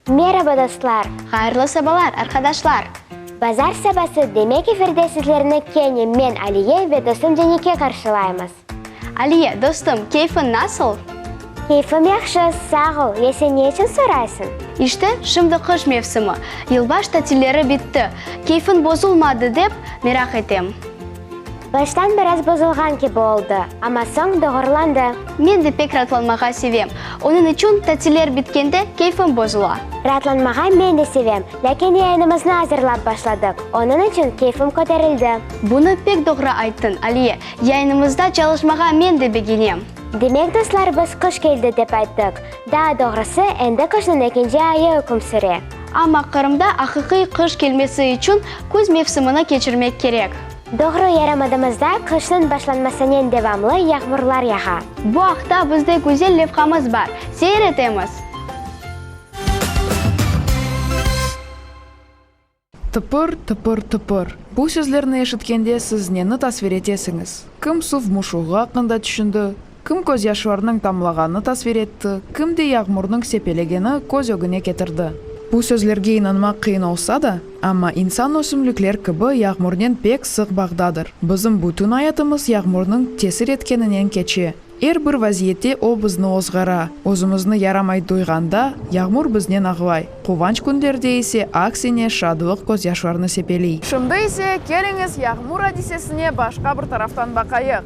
Meraba, dostlar! Hayırlı sabalar, arqadaşlar! Bazar sabası, demek efirde sizlerni kene men, Aliye, ve dostum Cenike qarşılaymız. Aliye, dostum, keyfiñ nasıl? Keyfim yahşı, sağ ol. Ya sen ne içün soraysıñ? İşte, şimdi qış mevsimi, yılbaş tatilleri bitti. Keyfiñ bozulmadı dep, meraq etem. Baştan biraz bozulğan kibi oldı, amma soñ doğurlandı. Men de pek raatlanmağa sevem. Onıñ içün tatiller bitkende keyfim bozula. Raatlanmağa men de sevem, lâkin yayınımıznı azırlap başladıq, onıñ içün keyfim köterildi. Bunı pek doğru ayttıñ, Aliye. Yayınımızda çalışmağa men de begenem. Demek, dostlar, biz qış keldi dep ayttıq. Daa doğrusı, endi qışnıñ ekinci ayı üküm süre. Amma Qırımda aqiqiy qış kelmesi içün küz mevsimini keçirmek kerek. Doğru, yarımadamızda qışnıñ başlanmasınen devamlı yağmurlar yağa. Bu aqta bizde güzel levhamız bar. Seyir etemiz! Tıpır, tıpır, tıpır. Bu sözlerni eşitkende siz neni tasvir etesiñiz? Kim suv muşuğı aqqında tüşündi, kim közyaşlarnıñ tamlağanını tasvir etti, kim de yağmurnıñ sepelegeni köz ögüne ketirdi. Bu sözlerge inanmaq qıyın olsa da, amma insan ösümlikler kibi yağmurnen pek sıq bağdadır. Bizim bütün ayatımız yağmurnıñ tesir etkeninen keçe. Er bir vaziyette o bizni ozğara. Özümizni yaramay duyğanda, yağmur biznen ağlay, quvanç künlerde ise, aksine, şadlıq közyaşlarını sepeley. Şimdi ise keliñiz yağmur adisesine başqa bir taraftan baqayıq.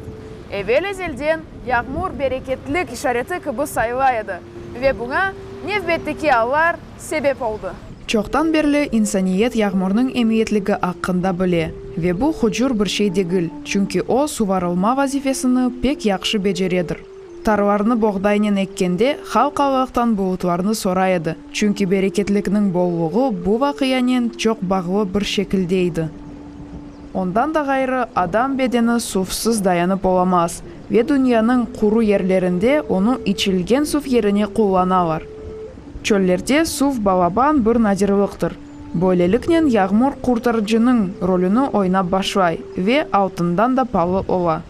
Evel-ezelden yağmur bereketlik işareti kibi sayıla edi ve buña nevbetteki allar sebep oldı. Çoqtan berli insaniyet yağmurnıñ emiyetligi aqqında bile ve bu hucur bir şey degil, çünki o suvarılma vazifesini pek yahşı beceredir. Tarlarnı boğdaynen ekkende halq Allahtan bulutlarnı soray edi, çünki bereketlikniñ bolluğı bu vaqianen çoq bağlı bir şekilde edi. Ondan da ğayrı, adam bedeni suvsız dayanıp olamaz ve dünyanıñ quru yerlerinde onı içilgen suv yerine qullanalar. Çöllerde suv balaban bir nadirlıqtır. Böyleliknen yağmur qurtarıcınıñ rolüni oynap başlay ve altından da palı ola.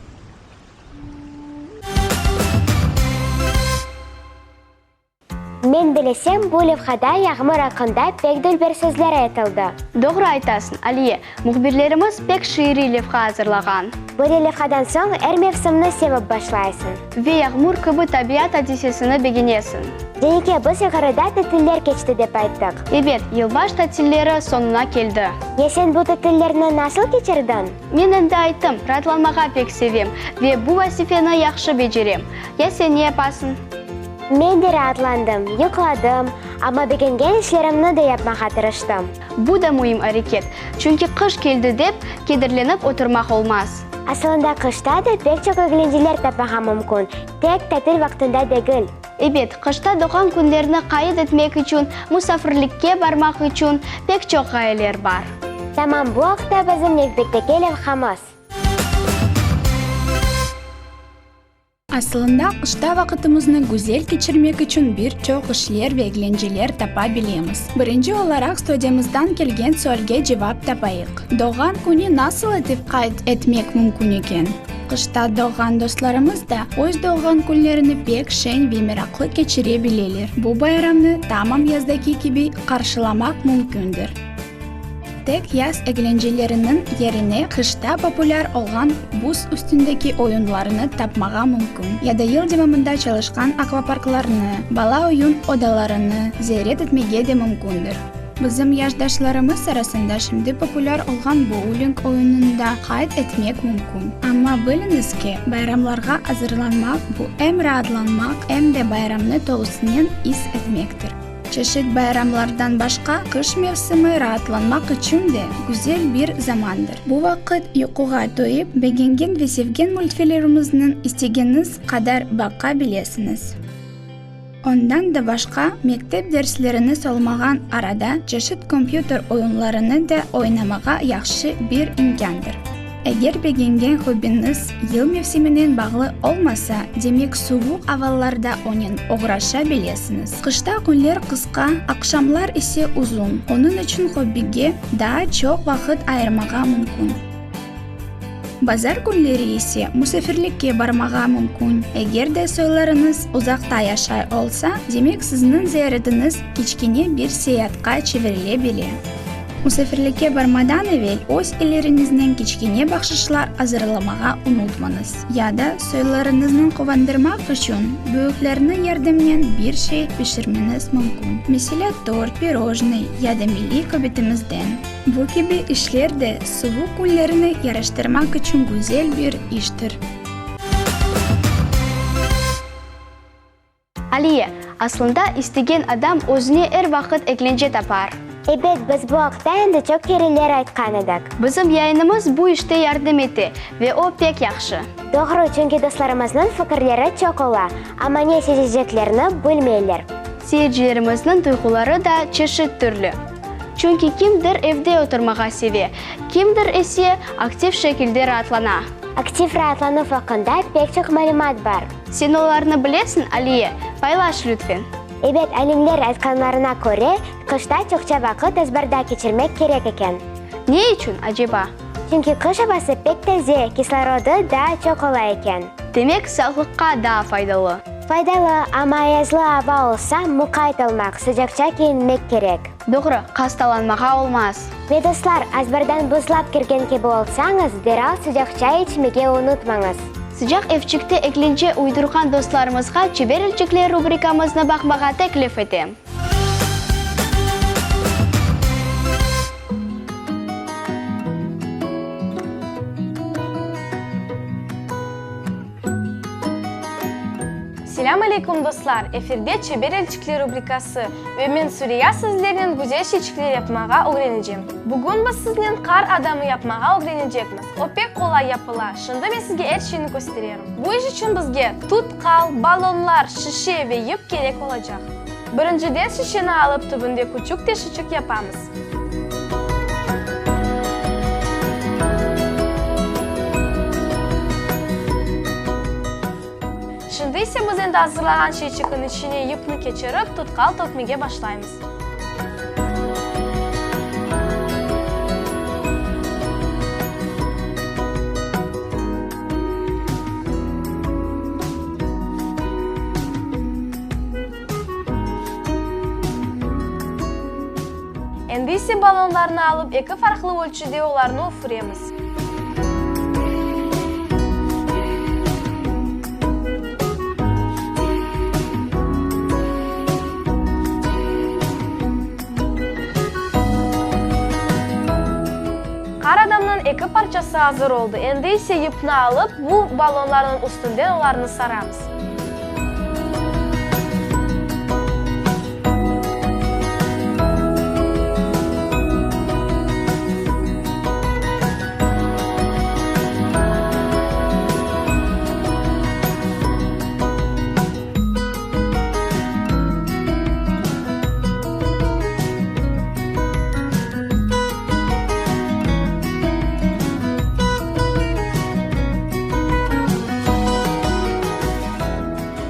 Men bilesem, bu levhada yağmur aqqında pek dülber sözler aytıldı. Doğru aytasıñ, Aliye. Mühbirlerimiz pek şiiriy levha azırlağan. Böyle levhadan soñ er mevsimni sevip başlaysıñ. Ve yağmur kibi tabiat adisesini begenesiñ. Cenike, biz yuqarıda tatiller keçti dep ayttıq. Ebet, yılbaş tatilleri soñuna keldi. Ya sen bu tatillerni nasıl keçirdiñ? Men endi ayttım, raatlanmağa pek sevem ve bu vazifeni yahşı becerem. Ya sen ne yapasıñ? Men de raatlandım, yuqladım, amma begengen işlerimni de yapmağa tırıştım. Bu da müim areket, çünki qış keldi dep, kederlenip oturmaq olmaz. Asılında qışta da pek çoq eglenceler tapmağa mümkün, tek tatil vaqtında degil. Ebet, qışta doğğan künlerni qayd etmek içün, musafirlikke barmaq içün pek çoq ğayeler bar. Tamam bu aqta bizim nevbetteki levhamız. Asılında, qışta vaqıtımıznı güzel keçirmek içün bir çoq işler ve eglenceler tapa bilemiz. Birinci olaraq studiyamızdan kelgen sualge cevap tapayıq. Doğğan künü nasıl etip qayd etmek mümkün eken? Qışta doğğan dostlarımız da öz doğğan künlerini pek şeñ ve meraqlı keçire bileler. Bu bayramnı tamam yazdaki kibi qarşılamaq mümkündir. Tek yaz eglenceleriniñ yerine qışta populâr olğan buz üstündeki oyunlarnı tapmağa mümkün, ya da yıl devamında çalışqan akvaparklarnı, bala oyun odalarını ziyaret etmege de mümkündir. Bizim yaşdaşlarımız arasında şimdi populâr olğan bouling oyunını da qayd etmek mümkün. Amma biliñiz ki, bayramlarğa azırlanmaq, bu em raatlanmaq, em de bayramnı tolusınen is etmektir. Çeşit bayramlardan başqa, qış mevsimi raatlanmaq içün de güzel bir zamandır. Bu vaqıt yuquğa toyıp, begengen ve sevgen multfilmlerimizniñ istegeniñiz qadar baqa bilesiñiz. Ondan da başqa, mektep dersleriniz olmağan arada çeşit kompyuter oyunlarını da oynamağa yahşı bir imkândır. Eger begengen hobbiñiz yıl mevsiminen bağlı olmasa, demek suvuq avalarda onen oğraşa bilesiñiz. Qışta künler qısqa, aqşamlar ise uzun, onıñ içün hobbige daa çoq vaqıt ayırmağa mümkün. Bazar künleri ise musafirlikke barmağa mümkün. Eger de soylarıñız uzaqta yaşay olsa, demek sizniñ ziyaretiñiz kiçkene bir seyaatqa çevirile bile. Musafirlikke barmadan evel öz elleriñiznen kiçkene bahşışlar azırlamağa unutmañız. Ya da soylarıñıznı quvandırmaq içün büyüklerniñ yardımınen bir şey pişirmeñiz mümkün, meselâ, tort, pirojnıy ya da milliy köbetimizden. Bu kibi işler de suvuq künlerini yaraştırmaq içün güzel bir iştir. Aliye, aslında istegen adam özüne er vaqıt eglence tapar. Ebet, biz bu aqta endi çoq kereler aytqan edik. Bizim yayınımız bu işte yardım ete ve o pek yahşı. Doğru, çünki dostlarımıznıñ fikirleri çoq ola, amma ne seçeceklerini bilmeyler. Seyircilerimizniñ duyğuları da çeşit türlü. Çünki kimdir evde oturmağa seve, kimdir ise aktiv şekilde raatlana. Aktiv raatlanuv aqqında pek çoq malümat bar. Sen olarnı bilesiñ, Aliye, paylaş lütfen. Ebet, alimler aytqanlarına köre, qışta çoqça vaqıt azbarda keçirmek kerek eken. Ne içün, aceba? Çünki qış avası pek taze, kislorodı daa çoq ola eken. Demek, sağlıqqa daa faydalı. Faydalı, amma ayazlı ava olsa, muqayt olmaq, sıcaqça kiyinmek kerek. Doğru, hastalanmağa olmaz. Ve dostlar, azbardan buzlap kirgen kibi olsañız, deral sıcaq çay içmege unutmañız. Sıcaq evçikte eglence uydurğan dostlarımızğa Çeber elçikler rubrikamıznı baqmağa teklif etem. Selâm aleyküm, dostlar! Efirde Çeber elçikler rubrikası ve men Suriya sizlernen güzel şeyçikler yapmağa ögrenecem. Bugün biz siznen qar adamı yapmağa ögrenecekmiz. O pek qolay yapıla, şimdi men sizge er şeyni köstererim. Bu iş içün bizge tutqal, ballonlar, şişe ve yip kerek olacaq. Birinciden şişeni alıp tübünde küçük teşiçik yapamız. Şimdi ise biz endi azırlağan şeyçikniñ içine yipni keçirip, tutqal tökmege başlaymız. Endi ise ballonlarnı alıp, eki farqlı ölçüde olarnı üfüremiz. Qar adamnıñ eki parçası azır oldı, endi ise yipni alıp, bu ballonlarnıñ üstünden olarnı saramız.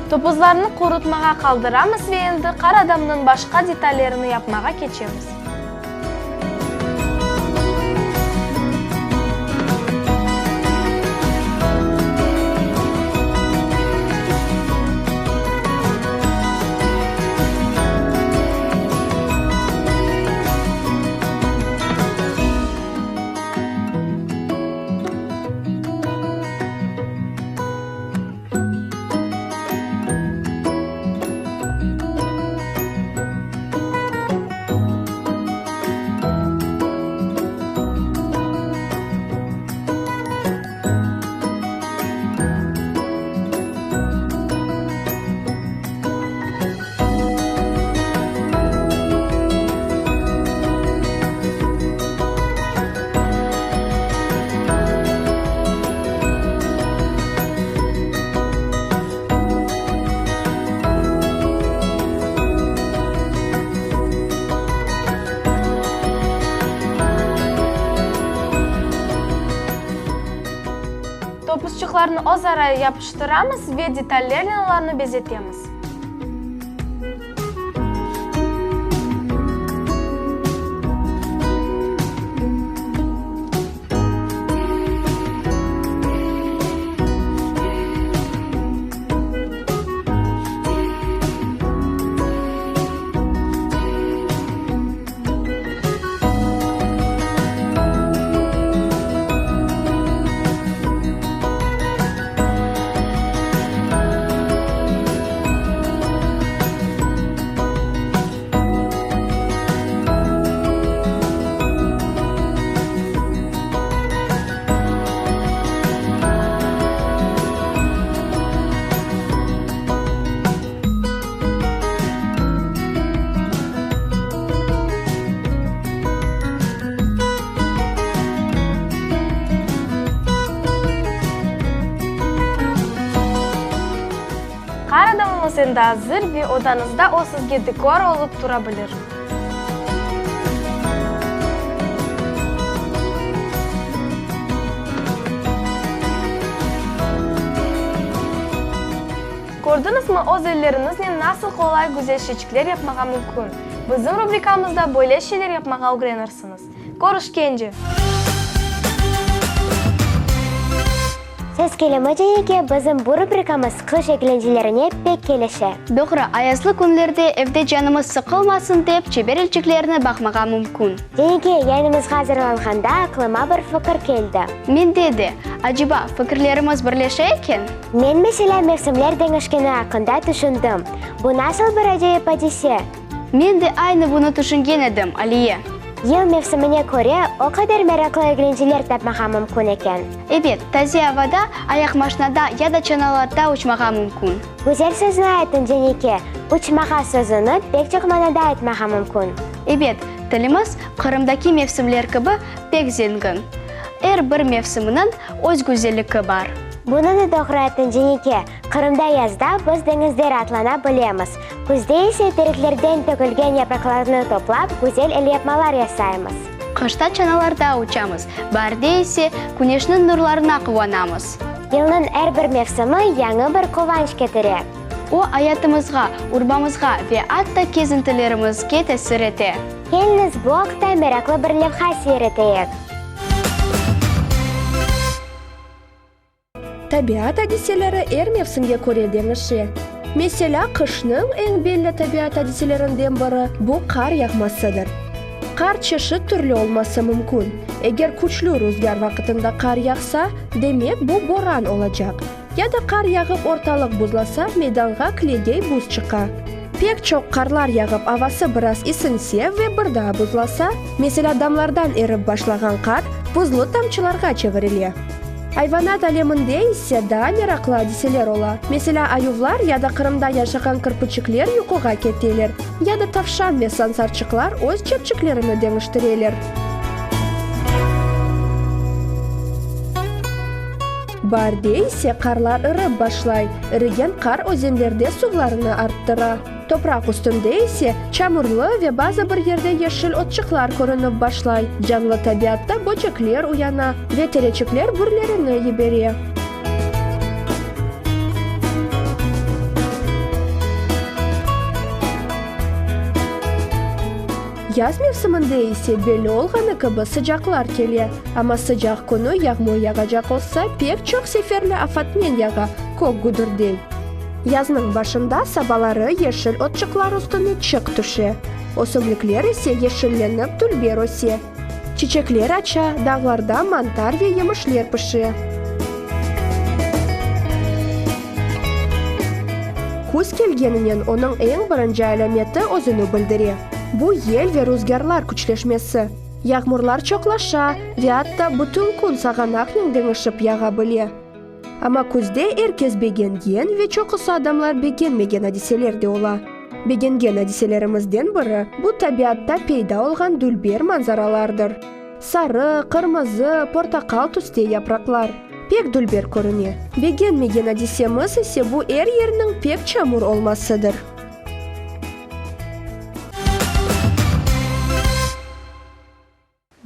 Topuzlarnı qurutmağa qaldıramız ve endi qar adamnıñ başqa detallerini yapmağa keçemiz. Topuzçıqlarnı öz ara yapıştıramız ve detallernen olarnı bezetemiz. endi azır ve odañızda o sizge dekor olıp tura bilir. Kördiñizmi, öz elleriñiznen nasıl qolay güzel şeyçikler yapmağa mümkün? Bizim rubrikamızda böyle şeyler yapmağa ögrenirsiñiz. Körüşkence! Söz kelimi Cenike, bizim bu rubrikamız qış eglencelerine pek kelişe. Doğru, ayazlı künlerde evde canımız sıqılmasın dep çeber elçiklerni baqmağa mümkün. Cenike, yayınımızğa azırlanğanda aqlıma bir fikir keldi. Mende de. Aceba, fikirlerimiz birleşe eken? Men, meselâ, mevsimler deñişkeni aqqında tüşündim. Bu nasıl bir acayip adise? Men de aynı bunı tüşüngen edim, Aliye. Yıl mevsimine köre o qadar meraqlı eglenceler tapmağa mümkün eken. Ebet, taze avada ayaqmaşnada ya da çanalarda uçmağa mümkün. Güzel sözni ayttıñ, Cenike. Uçmağa sözüni pek çoq manada aytmağa mümkün. Ebet, tilimiz Qırımdaki mevsimler kibi pek zengin. Er bir mevsiminiñ öz güzelligi bar. Bunı da doğru ayttıñ, Cenike. Qırımda yazda biz deñizde raatlana bilemiz. Küzde ise tereklerden tökülgen yapraqlarnı toplap, güzel elyapmalar yasaymız. Qışta çanalarda uçamız, baarde ise küneşniñ nurlarına quvanamız. Yılnıñ er bir mevsimi yañı bir quvanç ketire. O, ayatımızğa, urbamızğa ve atta kezintilerimizge tesir ete. Keliñiz, bu aqta meraqlı bir levha seyir eteyik. Tabiat adiseleri er mevsimge köre deñişe. Meselâ, qışnıñ eñ belli tabiat adiselerinden biri, bu qar yağmasıdır. Qar çeşit türlü olması mümkün. Eger küçlü ruzgâr vaqıtında qar yağsa, demek bu boran olacaq. Ya da qar yağıp ortalıq buzlasa, meydanğa klegey buz çıqa. Pek çoq qarlar yağıp avası biraz isinse ve bir daa buzlasa, meselâ damlardan erip başlağan qar buzlu tamçılarğa çevirile. Ayvanat aleminde ise daa meraqlı adiseler ola. Meselâ, ayuvlar ya da Qırımda yaşağan kirpiçikler yuquğa keteler, ya da tavşan ve sansarçıqlar öz çepçiklerini deñiştireler. Baarde ise qarlar irip başlay, irigen qar özenlerde suvlarını arttıra. Topraq üstünde ise çamurlı ve bazı bir yerde yeşil otçıqlar körünip başlay, canlı tabiatta böcekler uyana ve tereçikler bürlerini yibere. Yaz mevsiminde ise belli olğanı kibi sıcaqlar kele. Amma sıcaq künü yağmur yağacaq olsa, pek çoq seferli afatnen yağa, kök güdürdey. Yaznıñ başında sabaları yeşil otçıqlar üstüne çıq tüşe, ösümlikler ise yeşillenip dülber öse. Çiçekler aça, dağlarda mantar ve yemişler pişe. Küz kelgeninen onıñ eñ birinci alâmeti özüni bildire. Bu yel ve ruzgârlar küçleşmesi. Yağmurlar çoqlaşa ve atta bütün kün sağanaqnen deñişip yağa bile. Amma küzde er kes begengen ve çoqusı adamlar begenmegen adiseler de ola. Begengen adiselerimizden biri, bu tabiatta peyda olğan dülber manzaralardır. Sarı, qırmızı, portaqal tüste yapraqlar. Pek dülber körüne. Begenmegen adisemiz ise bu er yerniñ pek çamur olmasıdır.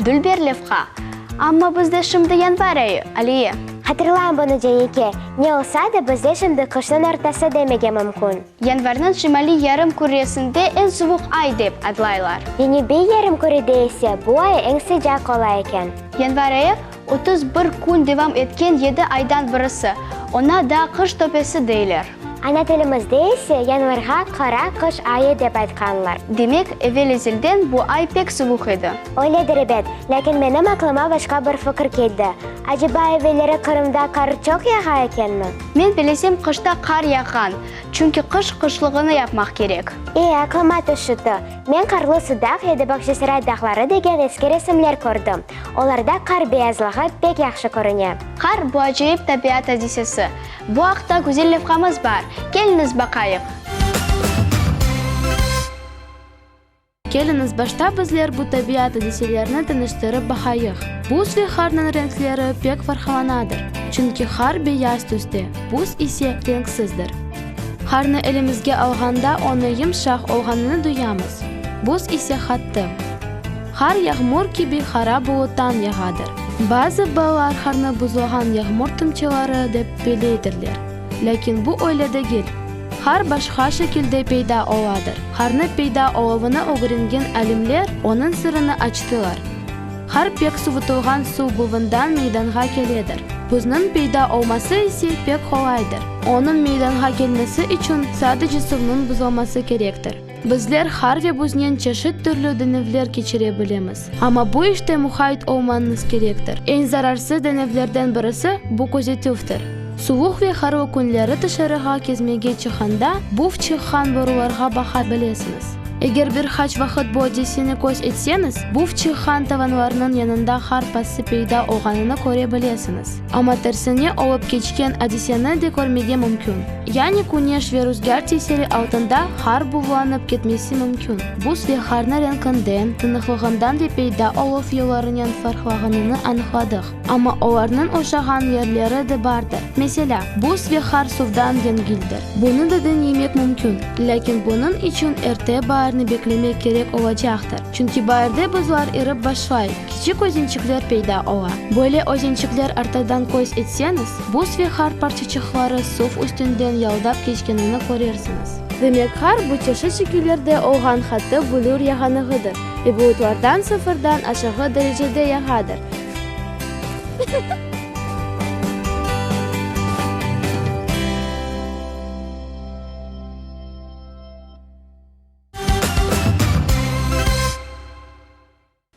Dülber levha. Amma bizde şimdi yanvar ayı, Aliye. Hatırlayım bunı, Cenike. Ne olsa da, bizde şimdi qışnıñ ortası demege mümkün. Yanvarnıñ şimaliy yarım kürresinde eñ suvuq ay dep adlaylar. Cenübiy yarım kürede ise bu ay eñ sıcaq ola eken. Yanvar ayı, 31 kün devam etken yedi aydan birisi. Oña daa qış töpesi deyler. Ana tilimizde ise yanvarğa qara qış ayı dep aytqanlar. Demek, evel-ezelden bu ay pek suvuq edi. Öyledir ebet, lâkin menim aqlıma başqa bir fikir keldi. Aceba evelleri Qırımda qar çoq yağa ekenmi? Men bilesem qışta qar yağğan, çünki qış qışlığını yapmaq kerek. E, aqlıma tüşüti. Men qarlı Sudaq ya da Bağçasaray dağları degen eski resimler kördim. Olarda qar beyazlığı pek yahşı körüne. Qar, bu acayip tabiat adisesi. Bu aqta güzel levhamız bar, keliñiz baqayıq. Keliñiz, başta bizler bu tabiat adiselerini tanıştırıp baqayıq. Buz ve qarnıñ renkleri pek farqlanadır, çünki qar beyaz tüste, buz ise renksizdir. Qarnı elimizge alğanda onı yımşaq olğanını duyamız, buz ise qattı. Qar yağmur kibi qara buluttan yağadır. Bazı balalar qarnı buzlağan yağmur tımçıları dep belleydirler, lâkin bu öyle degil. Qar başqa şekilde peyda oladır. Qarnı peyda oluvını ögrengen alimler onıñ sırını açtılar. Qar pek suvutılğan suv buvından meydanğa keledir. Buznıñ peyda olması ise pek qolaydır. Onıñ meydanğa kelmesi içün sadece suvnıñ buzlaması kerektir. Bizler qar ve buznen çeşit türlü deñevler keçire bilemiz. Amma bu işte muqayt olmañız kerektir. Eñ zararsız deñevlerden birisi, bu közetüvdir. Suvuq ve qarlı künleri tışarığa kezmege çıqqanda buv çıqqan borularğa baqa bilesiñiz. Eger bir qaç vaqıt bu adiseni köz etseñiz, buv çıqqan tavanlarnıñ yanında qar pası peyda olğanını köre bilesiñiz. Amma tersine olıp keçken adiseni de körmege mümkün. Yani küneş ve ruzgâr tesiri altında qar buvlanıp ketmesi mümkün. Buz ve qarnı renkinden, tınıqlığından ve peyda oluv yollarınen farqlağanını anıqladıq. Amma olarnıñ oşağan yerleri de bardır. Meselâ, buz ve qar suvdan yengildir. Bunı da deñemek mümkün, lâkin bunıñ içün erte baarni beklemek kerek olacaqtır, çünki baarde buzlar irip başlay, kiçik özençikler peyda ola. Böyle özençikler artadan köz etseñiz, buz ve qar parçaçıqları suv üstünden yaldap keçkenini körersiñiz. Demek, qar, bu çeşit şekillerde olğan qattı büllür yağanağıdır ve bulutlardan sıfırdan aşağı derecede yağadır.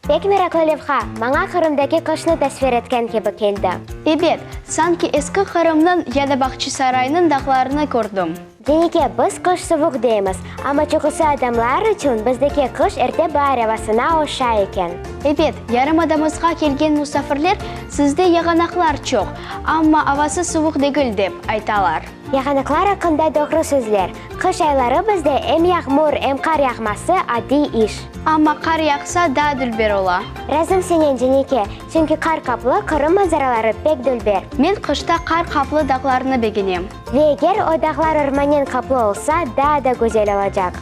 Pek meraqlı levha, maña Qırımdaki qışnı tasvir etken kibi keldi. Ebet, sanki eski Qırımnıñ ya da Bağçasaraynıñ dağlarını kördim. Cenike, biz qış suvuq deymiz, amma çoqusı adamlar içün bizdeki qış erte baar avasına oşay eken. Ebet, yarımadamızğa kelgen musafirler sizde yağanaqlar çoq, amma avası suvuq degil dep aytalar. Yağanaqlar aqqında doğru sözler. Qış ayları bizde em yağmur, em qar yağması adiy iş. Amma qar yağsa daa dülber ola. Razım senen, Cenike, çünki qar qaplı Qırım manzaraları pek dülber. Men qışta qar qaplı dağlarnı begenem. Ve eger o dağlar ormannen qaplı olsa, daa da güzel olacaq.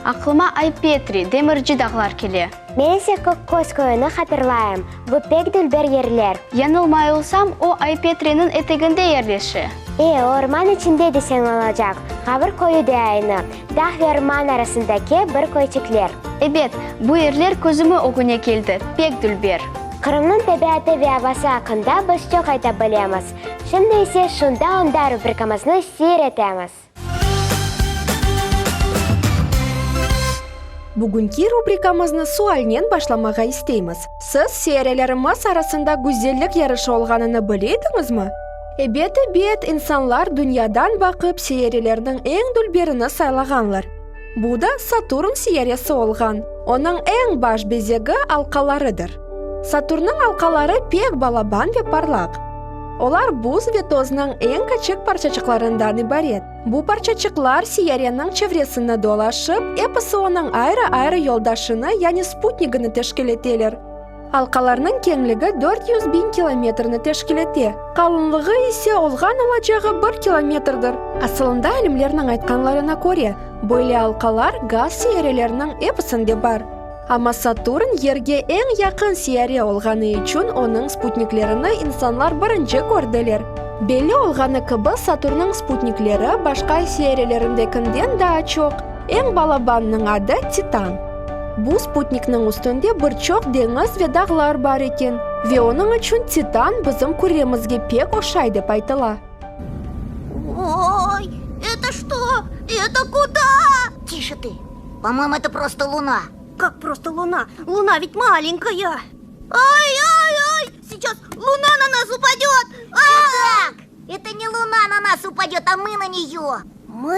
Aqlıma Ay-Petri, Demirci dağlar kele. Men ise Kökköz köyüni hatırlayım. Bu pek dülber yerler. Yañılmay olsam, o Ay-Petriniñ eteginde yerleşe. E, orman içinde deseñ olacaq. Ğavr köyü de aynı, dağ ve orman arasındaki bir köyçikler. Ebet, bu yerler közümi ögüne keldi, pek dülber. Qırımnıñ tabiatı ve avası aqqında biz çoq ayta bilemiz. Şimdi ise Şunda-onda rubrikamıznı seyir etemiz. Bugünki rubrikamıznı sualnen başlamağa isteymiz. Siz seyyarelerimiz arasında güzellik yarışı olğanını bile ediñizmi? Ebet, ebet, insanlar dünyadan baqıp seyyarelerniñ eñ dülberini saylağanlar. Bu da Saturn seyyaresi olğan. Onıñ eñ baş bezegi alqalarıdır. Saturnıñ alqaları pek balaban ve parlaq. Olar buz ve toznıñ eñ kiçik parçaçıqlarından ibaret. Bu parçaçıqlar seyyareniñ çevresini dolaşıp, episi onıñ ayrı-ayrı yoldaşını, yani sputnigini teşkil eteler. Alqalarnıñ keñligi 400 biñ kilometrni teşkil ete, qalınlığı ise olğan-olacağı bir kilometrdir. Asılında, alimlerniñ aytqanlarına köre, böyle alqalar gaz seyyareleriniñ episinde bar. Amma Saturn Yerge eñ yaqın seyyare olğanı içün onıñ sputniklerini insanlar birinci kördiler. Belli olğanı kibi, Saturnıñ sputnikleri başqa seyyarelerindekinden daa çoq. Eñ balabannıñ adı Titan. Bu sputnikniñ üstünde bir çoq deñiz ve dağlar bar eken ve onıñ içün Titan bizim küremizge pek oşay dep aytıla. Oy, eto çto? Eto kuda? Tişe tı! Po-moyemu, eto prosto luna. Kak prosto luna? Luna ved malenkaya. Ay, ay, ay! Seyças luna na nas upadöt! Tak, eto ne luna na nas upadöt, a mı na neyo. Mı?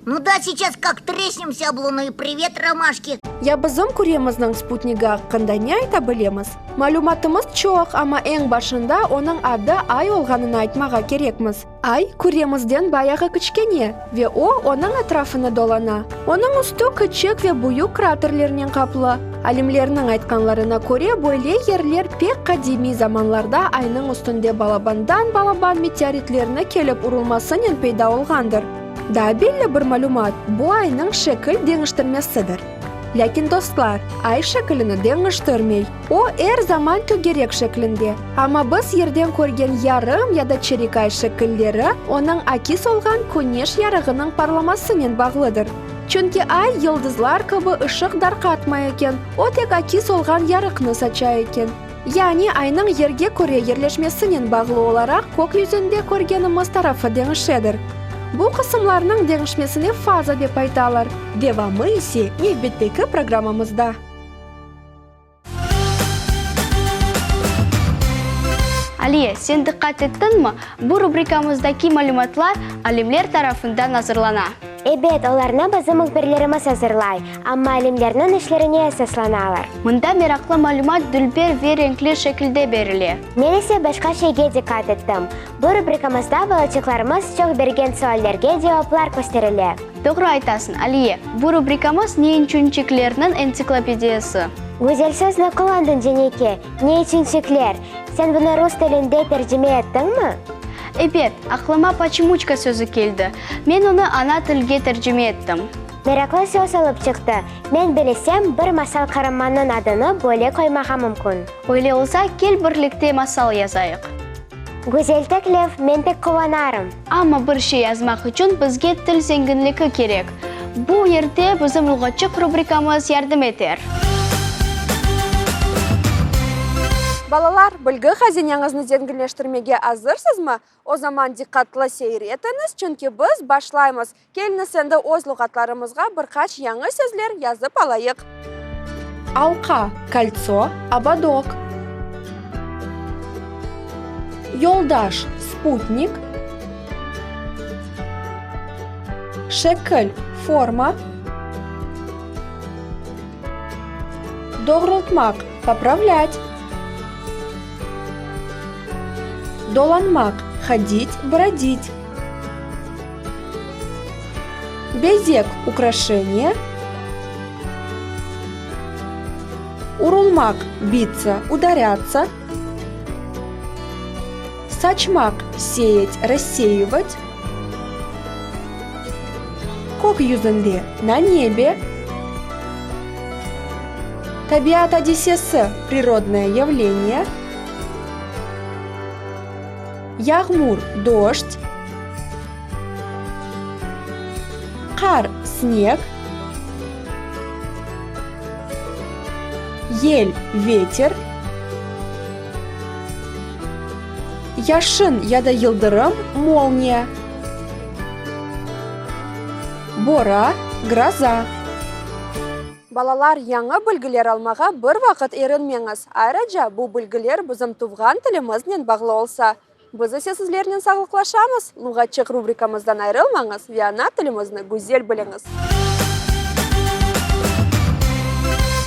Nu da, seyças kak tresnemsâ ob lunu i privet, romaşki! Ya bizim küremizniñ sputnigi aqqında ne ayta bilemiz? Malümatımız çoq, amma eñ başında onıñ adı Ay olğanını aytmağa kerekmiz. Ay, küremizden bayağı kiçkene ve o, onıñ etrafını dolana. Onıñ üstü kiçik ve büyük kraterlernen qaplı. Alimlerniñ aytqanlarına köre, böyle yerler pek qadimiy zamanlarda Aynıñ üstünde balabandan-balaban meteoritlerni kelip urulmasınen peyda olğandır. Daa belli bir malümat, bu aynıñ şekil deñiştirmesidir. Lâkin, dostlar, ay şekilini deñiştirmey. O, er zaman tögerek şeklinde. Amma biz yerden körgen yarım ya da çerik ay şekilleri onıñ akis olğan küneş yarığınıñ parlamasınen bağlıdır. Çünki ay yıldızlar kibi ışıq darqatmay eken, o tek akis olğan yarıqnı saça eken. Yani aynıñ yerge köre yerleşmesinen bağlı olaraq kök yüzünde körgenimiz tarafı deñişedir. Bu qısımlarnıñ deñişmesine faza dep aytalar. Devamı ise nevbetteki programmamızda. Aliye, sen diqqat ettiñmi, bu rubrikamızdaki malümatlar alimler tarafından azırlana. Ebet, olarnı bizim mühbirlerimiz azırlay, amma alimlerniñ işlerine esaslanalar. Mında meraqlı malümat dülber ve renkli şekilde berile. Men ise başqa şeyge diqqat ettim. Bu rubrikamızda balaçıqlarımız çoq bergen suallerge cevaplar kösterile. Doğru aytasıñ, Aliye, bu rubrikamız ne içünçiklerniñ entsiklopediyası. Güzel sözni qullandıñ, Cenike, ne içünçikler. Sen bunı rus tilinde tercime ettiñmi? Ebet, aqlıma poçemuçka sözü keldi. Men onı ana tilge tercime ettim. Meraqlı söz olıp çıqtı. Men bilesem, bir masal qaramannıñ adını böyle qoymağa mümkün. Öyle olsa, kel birlikte masal yazayıq. Güzel teklif, men pek quvanarım. Amma bir şey yazmaq içün bizge til zenginligi kerek. Bu yerde bizim Luğatçıq rubrikamız yardım eter. Balalar, bilgi hazineñizni zenginleştirmege azırsızmı? O zaman diqqatlı seyir etiñiz, çünki biz başlaymız. Keliñiz endi öz luğatlarımızğa bir qaç yañı sözler yazıp alayıq. Alqa, koltso, obodok. Yoldaş, sputnik. Şekil, forma. Doğrultmaq, popravlât. Dolanmaq, hodit, brodit. Bezek, ukraşeniye. Urulmaq, bиться, udarâtsa. Saçmaq, seyat, rasseivat. Kök yüzünde, na nebe. Tabiat adisesi, prirodnoye yavleniye. Yağmur, dojd. Qar, sneg. Yel, veter. Yaşın ya da yıldırım, molniya. Bora, groza. Balalar, yañı bilgiler almağa bir vaqıt erinmeñiz. Ayrıca, bu bilgiler bizim tuvğan tilimiznen bağlı olsa. Biz ise sizlernen sağlıqlaşamız, Luğatçıq rubrikamızdan ayrılmañız ve ana tilimizni güzel biliñiz.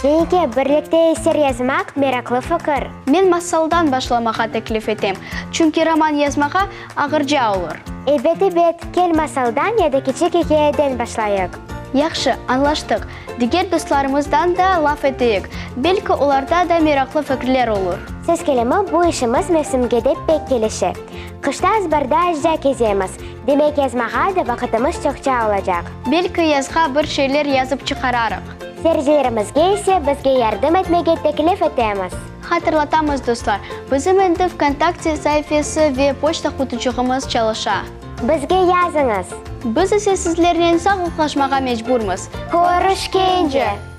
Menike, birlikte eser yazmaq meraqlı fikir. Men masaldan başlamağa teklif etem, çünki roman yazmağa ağırca olur. Ebet, ebet, kel masaldan ya da kiçik ikâyeden başlayıq. Yahşı, añlaştıq. Diger dostlarımızdan da laf eteyik, belki olarda da meraqlı fikirler olur. Söz kelimi, bu işimiz mevsimge de pek kelişe. Qışta azbarda azca kezemiz, demek yazmağa da vaqıtımız çoqça olacaq. Belki yazğa bir şeyler yazıp çıqararıq. Seyircilerimizge ise bizge yardım etmege teklif etemiz. Hatırlatamız, dostlar, bizim endi VKontakte saifesi ve poçta qutuçığımız çalışa. Bizge yazıñız! Biz ise sizlernen sağlıqlaşmağa mecburmız. Körüşkence!